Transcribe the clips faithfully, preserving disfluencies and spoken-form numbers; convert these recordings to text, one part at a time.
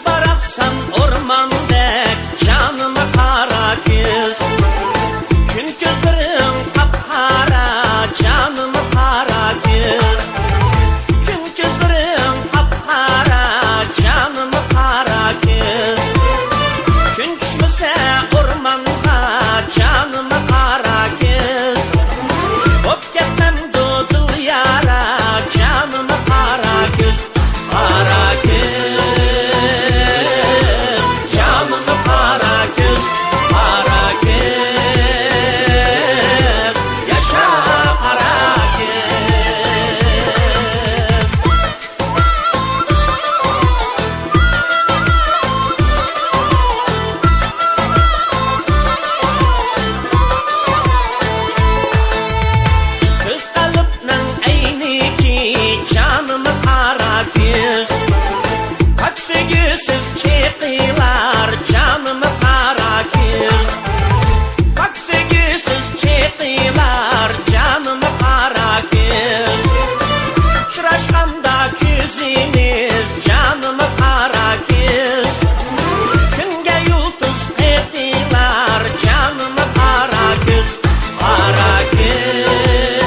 باراقسان ئورماندەك، جانىم قارا كۈز. كۈن كۆزلىرىڭ قاپقارا، جانىم قارا كۈز. كۈن كۆزلىرىڭ قاپقارا، جانىم قارا كۈز. كۈن چۈشمىسە ئورمانغا، جانىم قارا كۈز. بوپ كەتمەمدۇ دىل يارا، جانىم قارا كۈز. قارا كۈز، جانىم قارا كۈز، قارا كۈز، ياشا قارا كۈز. كۈز قەلبنىڭ ئەينىكى، جانىم قارا كۈز. پاك سۆيگۈسىز چېقىلار، جانىم قارا كۈز. پاك سۆيگۈسىز چېقىلار، جانىم قارا كۈز. ئۇچراشقاندا كۆزىمىز، جانىم قارا كۈز. كۈنگە يۇلتۇز قېتىلار، جانىم قارا كۈز. قارا كۈز،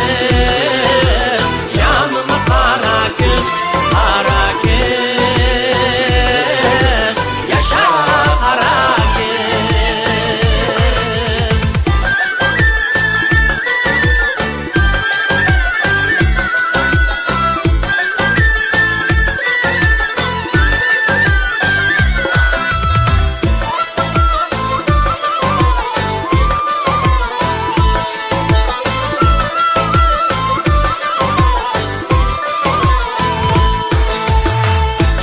جانىم قارا كۈز، قارا كۈز، ياشا قارا كۈز.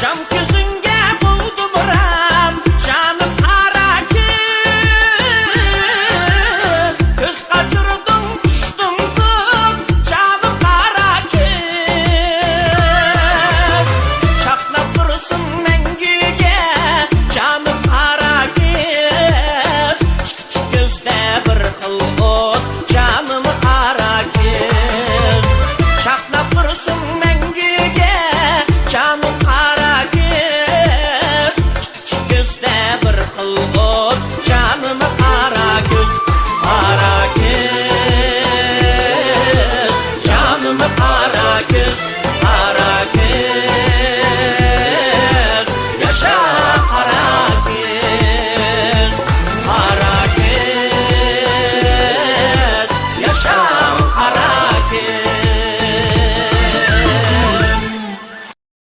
جام كۆزۈڭگە بولدۇم رام، جانىم قارا كۈز. كۆز قاچۇردۇڭ، چۈشتۈڭ توق، جانىم قارا كۈز. چاقناپ تۇرسۇن مەڭگۈگە، جانىم قارا كۈز. ئىككى كۆزدە بىر خىل ئوت، جانىم قارا كۈز. چاقناپ تۇرسۇن مەڭگۈگە، جانىم قارا كۈز. ئىككى كۆزدە بىر خىل